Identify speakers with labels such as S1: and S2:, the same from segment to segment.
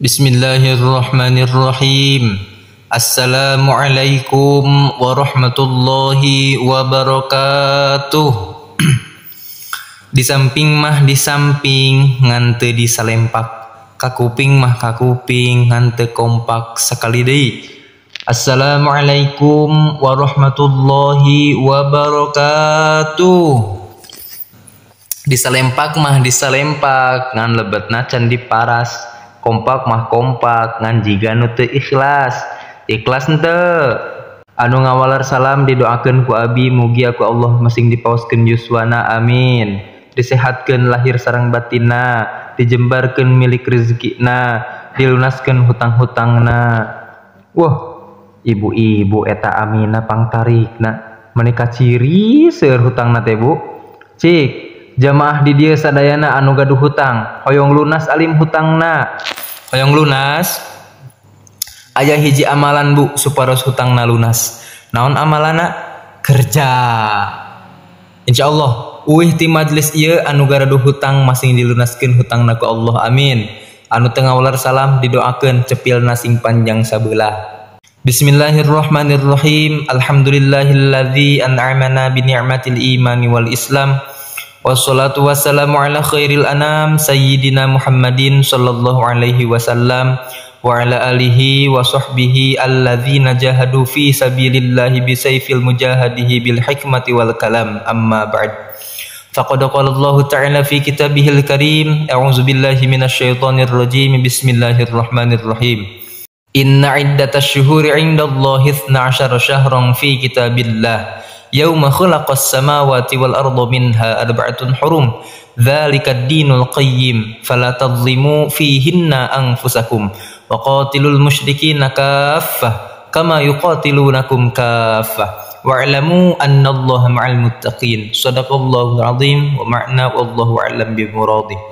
S1: Bismillahirrahmanirrahim. Assalamualaikum warahmatullahi wabarakatuh. Di samping mah di samping ngan teu disalempak, kakuping mah kakuping ngan teu kompak sakali deui. Assalamualaikum warahmatullahi wabarakatuh. Disalempak mah disalempak ngan lebetna can diparas. Kompak mah kompak ngan jiga nu teu ikhlas. Ikhlas henteu. Anu ngawaler salam didoakeun ku abi mugia ku Allah masing dipaoskeun yuswana, amin. Disehatkeun lahir sareng batinna, dijembarkeun milik rezekina, dilunaskeun hutang-hutangna. Wah, ibu-ibu eta amina pangtarikna, meuni kaciri seueur hutangna teh Bu. Cik, jamaah di dieu sadayana anu gaduh hutang, hoyong lunas alim hutangna. Hoyong lunas, aya hiji amalan Bu supados hutangna lunas. Naon amalana? Kerja. Insyaallah uih ti majelis ieu anu garaduh hutang masing dilunaskeun hutangna ku Allah, amin. Anu teu ngawaler salam didoakeun cepilna sing panjang sabelah. Bismillahirrahmanirrahim. Alhamdulillahilladzi an'amana bi ni'matil imani wal islam. Wassalatu wassalamu ala khairil anam sayyidina Muhammadin sallallahu alaihi wasallam wa ala alihi wa sahbihi alladzina jahadu fi sabilillahi bisayfil mujahadihi bil hikmati wal kalam. Amma ba'd. Faqad qala Allahu ta'ala fi kitabihil karim, a'udzu billahi minasyaitonir rajim, bismillahirrahmanirrahim. Inna iddatash syuhuri 'indallahi 12 syahran fi kitabillah yauma khalaqas samawati wal arda minha arba'atun hurum dzalikad dinul qayyim fala tadhlimu fihinna anfusakum wa qatilul musyrikina kaffah kama yuqatilunakum kaffah wa'lamu annallaha ma'al muttaqin. Sadaqallahul azim wa ma'na wallahu a'lam bimuradih.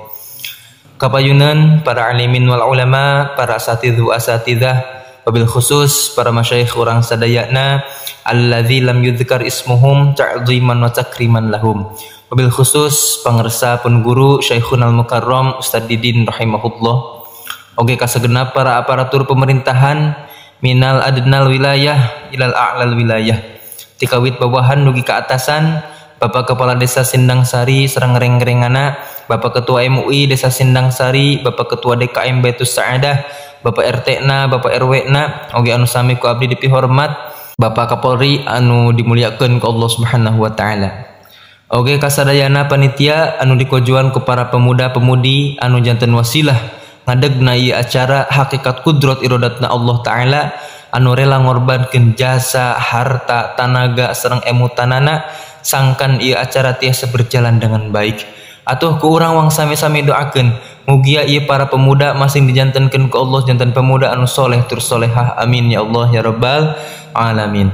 S1: Kapayunan para alimin wal ulama, para asatidz wa asatidzah, wabil khusus para masyayikh urang sadayana alladzi lam yudhkar ismuhum ta'ziman wa takriman lahum, wabil khusus pangersa pun guru Syekhunal Mukarram Ustaz Didin rahimahullah. Oge kasegenap para aparatur pemerintahan minal adnal wilayah ilal a'lal wilayah, tikawit bawahan dugi ka atasan, Bapak Kepala Desa Sindang Sari sareng reng-rengana, Bapak Ketua MUI Desa Sindang Sari, Bapak Ketua DKM Baitus Sa'adah, Bapak RT na, Bapak RW na, oge anu sami ku abdi dipihormat, Bapak Kapolri anu dimuliakeun ku Allah Subhanahu wa taala. Oge kasadayana panitia anu dikojuan ku para pemuda-pemudi anu janten wasilah ngadegna ieu acara hakikat kudrat irodatna Allah taala anu rela ngorbankeun jasa, harta, tanaga sareng emutanana sangkan ieu acara tiasa berjalan dengan baik. Atuh ku urang wang sami-sami doakeun mugia ieu para pemuda masing dijantenkeun ku Allah janten pemuda anu soleh tur solehah, amin ya Allah ya rabbal alamin.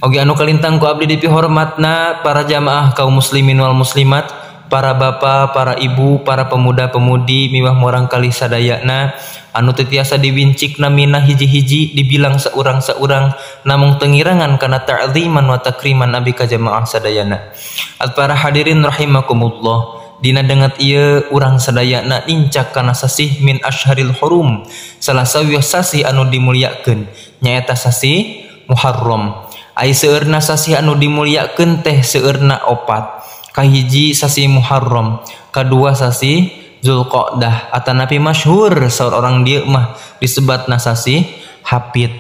S1: Oge anu kalintang ku abdi dipihormatna para jamaah kaum muslimin wal muslimat, para bapa, para ibu, para pemuda-pemudi miwah morang kali sadayana anu teu tiasa diwincik namina hiji-hiji dibilang saurang-saurang namung tengirangan kana ta'ziman wa takriman abdi ka jamaah sadayana. At para hadirin rahimakumullah, dina dengat ieu urang sadayana nincak kana sasih min asharil hurum, salah sawios sasih anu dimuliakeun nyaeta sasih Muharram. Ai seueurna sasih anu dimuliakeun teh seueurna opat. Kahiji sasih Muharram, kadua sasih Zulqa'dah atanapi masyhur saur orang dieu mah disebatna sasih Hapit.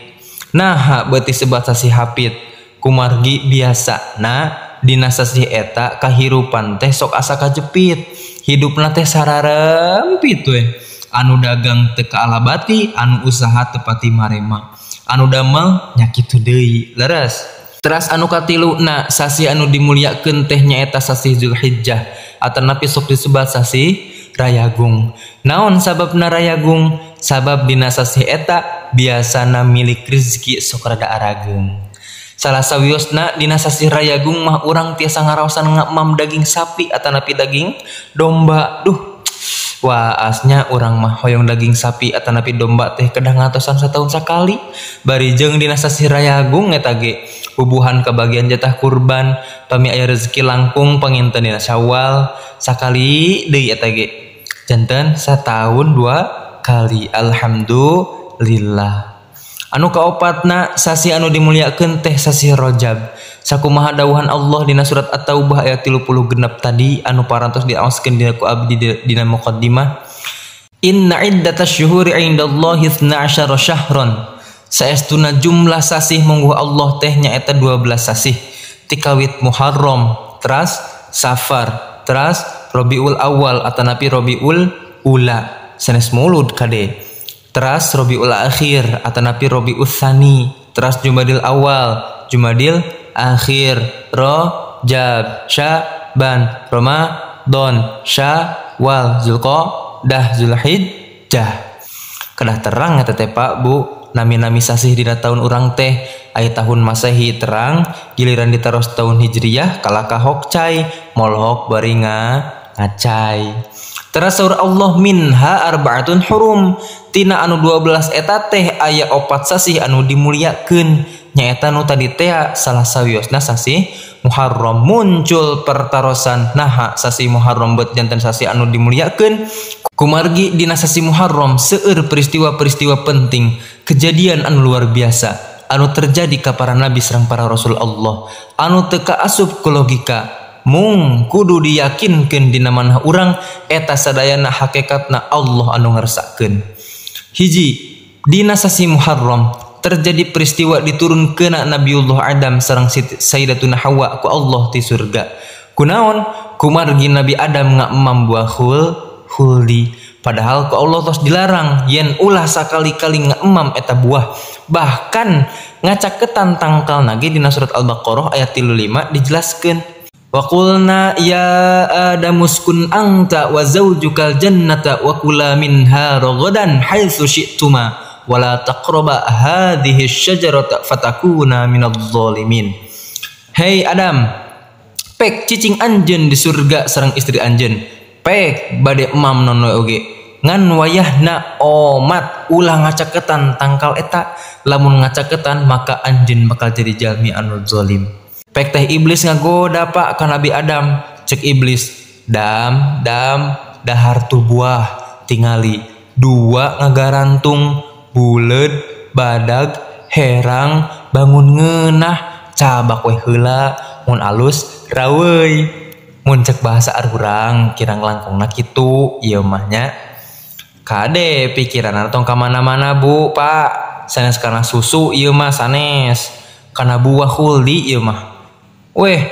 S1: Nah, beuti sebat sasih Hapit kumargi biasana dina sasih eta kahirupan teh sok asa kajepit, hidupna teh sararempit we. Anu dagang teu kaalabati, anu usaha teu pati marema, anu damel nya kitu deui. Leres. Teras anu katiluna sasih anu dimuliakeun teh nyaeta sasih Zulhijjah atanapi sok disebat sasih Rayagung. Naon sababna Rayagung? Sabab dina sasih eta biasana milik rezeki sok rada arageung. Salah sawiosna dina sasih Rayagung mah urang tiasa ngaraosan ngamam daging sapi atanapi daging domba. Duh, waasnya urang mah hoyong daging sapi atanapi domba teh kedah ngatosan satahun sakali. Bari jeung dina sasih Rayagung eta ge bubuhan kebagian jatah kurban, pami aya rezeki langkung panginten dina Syawal sakali deui eta ge janten satahun dua kali. Alhamdulillah. Anu kaopatna sasih anu dimuliakeun teh sasih Rajab. Sakumaha dawuhan Allah dina surat At-Taubah ayat 36 tadi anu parantos diaoskeun dina ku abdi dina muqaddimah. Inna iddatash syuhuri 'indallahi 12 syahran. Saestuna jumlah sasih mungguh Allah teh nyaeta 12 sasih. Tikawit Muharram, teras Safar, teras Rabiul Awal atanapi Rabiul Ula, sanes Maulud kade. Teras Rabiul Akhir atanapi Rabiul Tsani, teras Jumadil Awal, Jumadil Akhir, Rajab, Sya'ban, Ramadan, Syawal, Zulqa'dah, Zulhijjah. Kedah terang eta teh Pak Bu, nami-nami sasih dina tahun urang teh aya tahun Masehi terang, giliran ditaros tahun Hijriyah kalakah hokcai, molhok bari ngacai. Teras saur Allah minha arba'atun hurum, tina anu 12 eta teh aya 4 sasih anu dimuliakeun, nyaeta nu tadi teh salah sawiosna sasih Muharram. Muncul pertarosan naha sasih Muharram bet janten sasih anu dimuliakeun, kumargi dina sasih Muharram seueur peristiwa-peristiwa penting, kejadian anu luar biasa anu terjadi ka para nabi sareng para rasul Allah, anu teu kaasup ku logika. Mung kudu diyakinkeun dina manah urang eta sadayana hakikatna Allah anu ngersakeun. Hiji, dina sasih Muharram terjadi peristiwa diturunkeunna Nabiullah Adam sareng Sayyidatuna Hawa ku Allah ti surga. Kunaon? Kumargi Nabi Adam ngamam buah khuldi. Padahal ku Allah tos dilarang yen ulah sakali-kali ngamam eta buah. Bahkan ngacaketan tangkal nage dina surat Al-Baqarah ayat 35 dijelaskeun. Wa qulna ya Adam uskun anta wa zawjukal jannata wa kula minha ragadan haitsu syi'tuma wa la taqraba hadhihi syajarata fatakuna minadh dhalimin. Hei Adam, pek cicing anjeun di surga sareng istri anjeun. Pek bade emam non we oge. Ngan wayahna omat ulah ngacaketan tangkal eta, lamun ngacaketan maka anjeun bakal jadi jalmi anu zalim. Pek teh iblis ngagoda Pak ka Nabi Adam. Cek iblis, dam dam dahar tu buah tingali dua ngagarantung buleud badag herang bangun ngeunah cabak we heula mun alus raweuy. Mun cek bahasa urang kirang langkungna kitu ieu mah nya. Kade pikiran tong ka mana-mana Bu Pak, sanes kana susu ieu mah sanes kana buah khuldi ieu mah. Weh,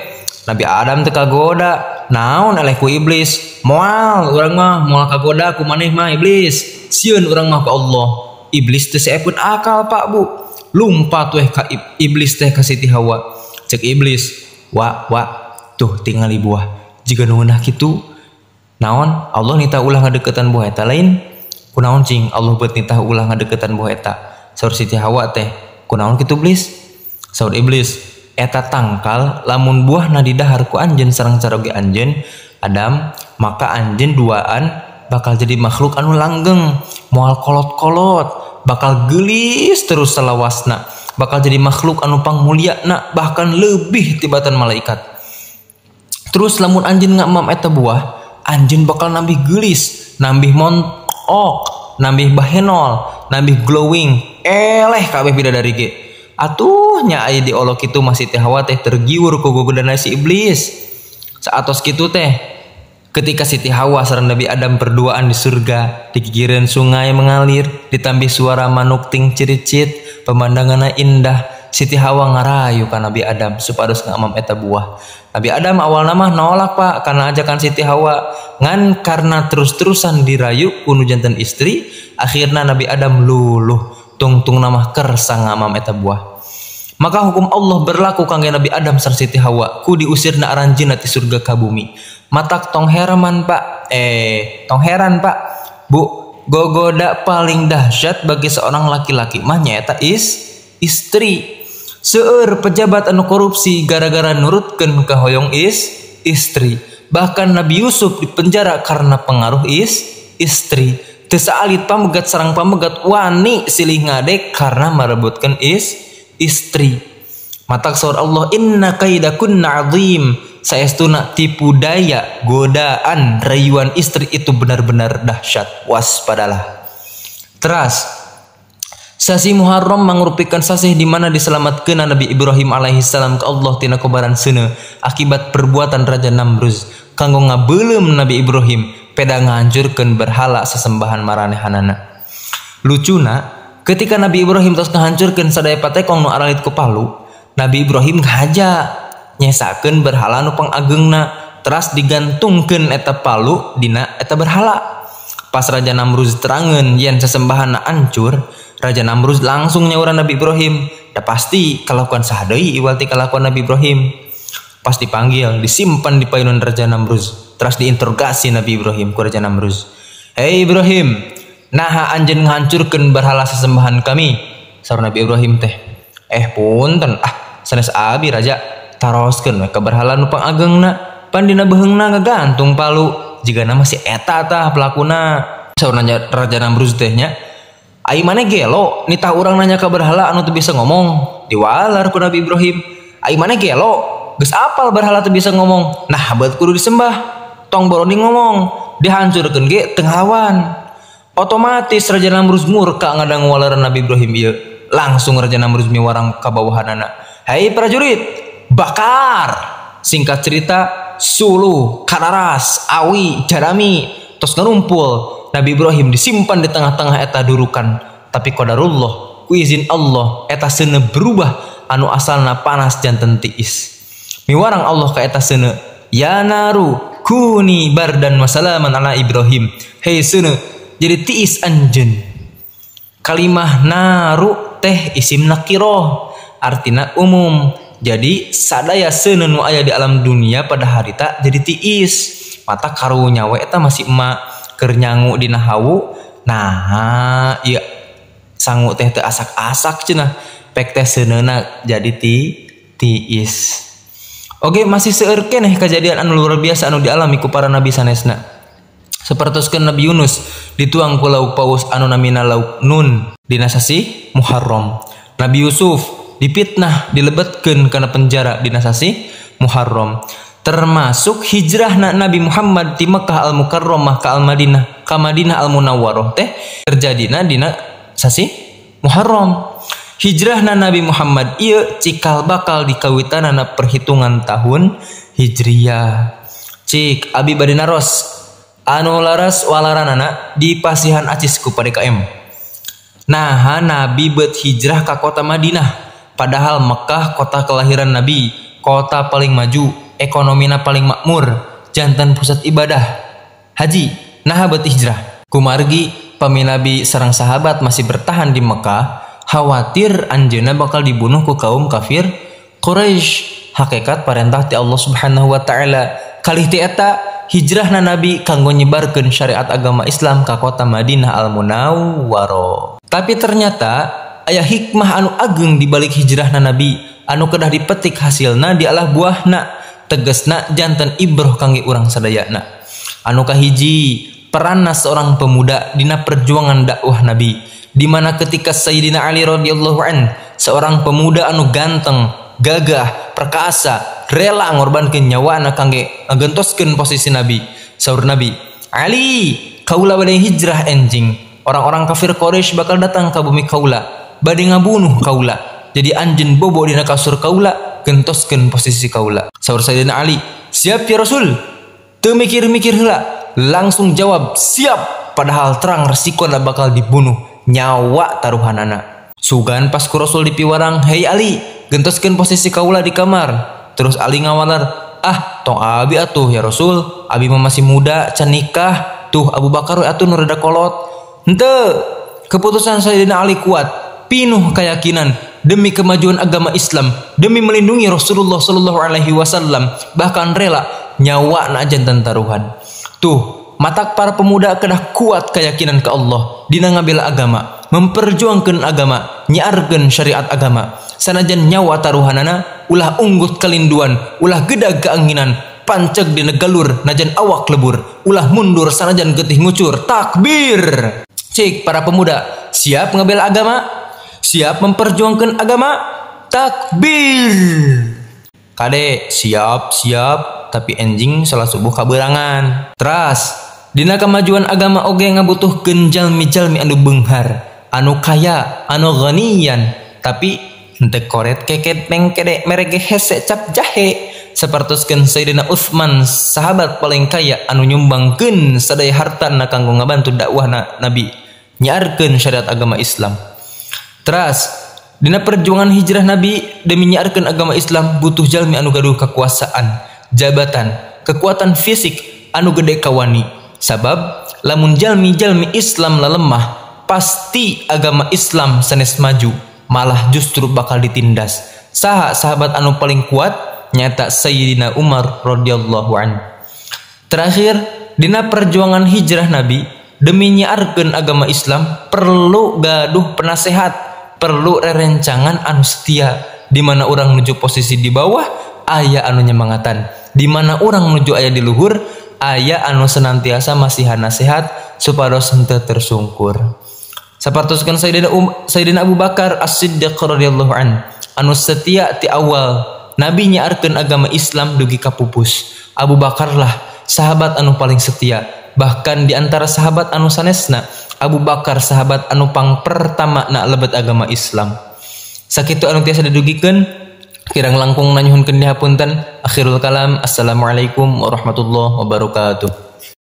S1: Nabi Adam teu kagoda, naon eleh ku iblis? Moal urang mah moal kagoda ku maneh mah iblis. Sieun urang mah ka Allah. Iblis teu seepun akal Pak Bu. Lumpat weh ka iblis teh ka Siti Hawa. Cek iblis, wa wa tuh tingali buah. Jiga nu ngeunah kitu, naon Allah nitah ulah ngadeukeutan buah eta lain? Kunaon cing Allah beut nitah ulah ngadeukeutan buah eta? Saur Siti Hawa teh, kunaon kitu iblis? Saur iblis, eta tangkal lamun buahna didahar ku anjeun sareng caroge anjeun Adam, maka anjeun duaan bakal jadi makhluk anu langgeng, moal kolot-kolot, bakal geulis terus salawasna, bakal jadi makhluk anu pangmulyana bahkan lebih tibatan malaikat. Terus lamun anjeun ngamam eta buah, anjeun bakal nambih geulis, nambih montok, nambih bahenol, nambih glowing, eleh kabeh bidadari ge. Atuh nya aya di olok kitu masih teh Hawa teh tergiur ku gogodana si iblis. Saatos kitu teh ketika Siti Hawa sareng Nabi Adam berduaan di surga, di gigireun sungai mengalir, ditambih suara manuk ting ciricit, pemandanganna indah. Siti Hawa ngarayu ka Nabi Adam supados ngamam eta buah. Nabi Adam awalna mah nolak Pak karena ajakan Siti Hawa, ngan karena terus-terusan dirayu ku nu janten istri, akhirna Nabi Adam luluh tungtung namah kersa ngamam eta buah. Maka hukum Allah berlaku kangge Nabi Adam sareng Siti Hawa ku diusirna aranjeunna ti surga ka bumi. Matak tong heran Pak, tong heran Pak, Bu, gogoda paling dahsyat bagi seorang laki-laki mah nyaeta istri. Seueur pejabat anu korupsi gara-gara nurutkeun kahoyong istri. Bahkan Nabi Yusuf dipenjara karena pengaruh istri. Teu saalit pamegat sareng pamegat wani silih ngadek karena merebutkan istri. Matak saur Allah, inna kaidakunna azim. Saestuna tipu daya, godaan, rayuan istri itu benar-benar dahsyat. Waspadalah. Teras sasi Muharram mangrupikan sasih di mana diselamatkeun Nabi Ibrahim alaihissalam ke Allah tina kobaran seuneu akibat perbuatan Raja Namruz kanggo ngabeuleum Nabi Ibrahim peda ngahancurkeun berhala sesembahan maranehanana. Lucuna ketika Nabi Ibrahim tos ngahancurkeun sadaya patekong nu aralit ku palu, Nabi Ibrahim ngahaja nyesakeun berhala nu pangagengna teras digantungkeun eta palu dina eta berhala. Pas Raja Namruz terangeun yen sesembahanna hancur, Raja Namruz langsung nyauran Nabi Ibrahim. Da pasti kalakuan saha deui iwal ti kalakuan Nabi Ibrahim. Pas dipanggil, disimpan di payunan Raja Namruz. Teras diinterogasi Nabi Ibrahim ku Raja Namruz. "Hei Ibrahim, naha anjeun ngahancurkeun berhala sesembahan kami?" Saur Nabi Ibrahim teh, "Eh punten, ah sanes abi raja, taroskeun we ka berhala nu pangagengna, pan dina beheungna ngagantung palu. Jigana masih eta tah pelakuna." Saur Raja Namruz teh nya, "Ai maneh gelo nitah urang nanya ka berhala anu teu bisa ngomong." Diwalar ku Nabi Ibrahim, "Ai maneh gelo, geus apal berhala teu bisa ngomong, nah beut kudu disembah. Tong boroni ngomong, dihancurkeun ge teu ngalawan." Otomatis Raja Namruz murka ngadang walaran Nabi Ibrahim ieu. Langsung Raja Namruz miwarang ka bawahanana, "Hei prajurit, bakar!" Singkat cerita, suluh, kararas, awi, jarami tos ngarumpul. Nabi Ibrahim disimpan di tengah-tengah eta durukan. Tapi qadarullah, ku izin Allah, eta seuneu berubah anu asalna panas janten tiis. Miwarang Allah ka eta seuneu, "Ya naru kuni bardan wasalaman ala Ibrahim." Hei seuneu, jadi tiis anjeun. Kalimah naru teh isim nakiroh, artina umum. Jadi sadaya seuneu nu aya di alam dunia pada harita jadi tiis. Mata karunya we eta masih emak keur nyangu dina hawu. Nah, ieu sangu teh teu asak-asak cenah. Pek teh seuneuna jadi tiis. Oke, masih seueur keneh kejadian anu luar biasa anu dialami ku para nabi sanesna. Sapertoskeun Nabi Yunus dituang ku lauk paus anu namina lauk nun dina sasih Muharram. Nabi Yusuf dipitnah dilebetkeun kana penjara dina sasih Muharram. Termasuk hijrahna Nabi Muhammad ti Mekah Al-Mukarramah ka Al-Madinah, ka Madinah Al-Munawwarah teh terjadina dina sasih Muharram. Hijrahna Nabi Muhammad ieu cikal bakal dikawitanana perhitungan tahun Hijriah. Cik abi bade naros anu laras walaranana di pasihan acis ku PDKM. Naha Nabi bet hijrah ka kota Madinah, padahal Mekah kota kelahiran Nabi, kota paling maju, ekonomina paling makmur, jantan pusat ibadah haji. Naha bet hijrah. Kumargi pami Nabi sareng sahabat masih bertahan di Mekah, khawatir anjeunna bakal dibunuh ku kaum kafir Quraisy. Hakikat parentah ti Allah Subhanahu wa taala. Kalih ti eta hijrahna Nabi kanggo nyebarkeun syariat agama Islam ka kota Madinah Al-Munawwarah. Tapi ternyata aya hikmah anu ageng di balik hijrahna Nabi anu kedah dipetik hasilna di alah buahna, tegesna janten ibroh kangge urang sadayana. Anu kahiji, peranna seorang pemuda dina perjuangan dakwah Nabi, di mana ketika Sayyidina Ali radhiyallahu an, seorang pemuda anu ganteng, gagah, perkasa, rela ngorbankeun nyawana kangge ngagentoskeun posisi Nabi. Saur Nabi, "Ali, kaula bade hijrah enjing. Orang-orang kafir Quraisy bakal datang ka bumi kaula, bade ngabunuh kaula. Jadi anjeun bobo dina kasur kaula, gentoskeun posisi kaula." Saur Sayyidina Ali, "Siap ya Rasul." Teu mikir-mikir heula, langsung jawab siap, padahal terang resikona bakal dibunuh, nyawa taruhanana. Sugan pas ku Rasul dipiwarang, "Hei Ali, gentoskeun posisi kaula di kamar." Terus Ali ngawalar, "Ah, tong abi atuh ya Rasul, abi mah masih muda, can nikah, tuh Abu Bakar atuh nu rada kolot." Henteu, keputusan Sayyidina Ali kuat, pinuh keyakinan demi kemajuan agama Islam, demi melindungi Rasulullah sallallahu alaihi wasallam, bahkan rela nyawa na jantan taruhan. Tuh, matak para pemuda kedah kuat keyakinan ke Allah dina ngabela agama, memperjuangkan agama, nyiarkeun syariat agama. Sanajan nyawa taruhanana, ulah unggut kalinduan, ulah gedag keanginan, panceg dina galur najan awak lebur, ulah mundur sanajan getih ngucur. Takbir. Cik para pemuda, siap ngebela agama? Siap memperjuangkan agama? Takbir. Kade, siap, siap, tapi enjing salat subuh kaberangan. Teras, Dina kemajuan agama oge ngabutuhkeun jalmi-jalmi anu beunghar, anu kaya, anu ghaniyan, tapi henteu koret keket mengkede merege hese cap jahe. Sapertoskeun Sayyidina Utsman, sahabat paling kaya anu nyumbangkeun sadaya hartana kanggo ngabantu dakwahna Nabi, nyiarkeun syariat agama Islam. Teras dina perjuangan hijrah Nabi demi nyiarkeun agama Islam butuh jalmi anu gaduh kekuasaan, jabatan, kekuatan fisik anu gede kawani. Sabab lamun jalmi-jalmi Islam lalemah, pasti agama Islam sanes maju, malah justru bakal ditindas. Saha sahabat anu paling kuat? Nyata Sayyidina Umar radhiyallahu an. Terakhir, dina perjuangan hijrah Nabi demi nyiarkeun agama Islam perlu gaduh penasehat, perlu rerencangan anu setia. Di mana orang menuju posisi di bawah, aya anu nyemangatan. Di mana orang menuju aya di luhur, aya anu senantiasa masihan nasihat supados henteu tersungkur. Sapertoskeun Sayyidina Abu Bakar As-Siddiq radhiyallahu an, anu setia ti awal Nabi nyiarkeun agama Islam dugi ka pupus. Abu Bakar lah sahabat anu paling setia. Bahkan di antara sahabat anu sanesna, Abu Bakar sahabat anu pang pertama na lebet agama Islam. Sakitu anu tiasa didugikeun, kirang langkung nanyuhunkeun dihapunten. Akhirul kalam, assalamualaikum warahmatullahi wabarakatuh.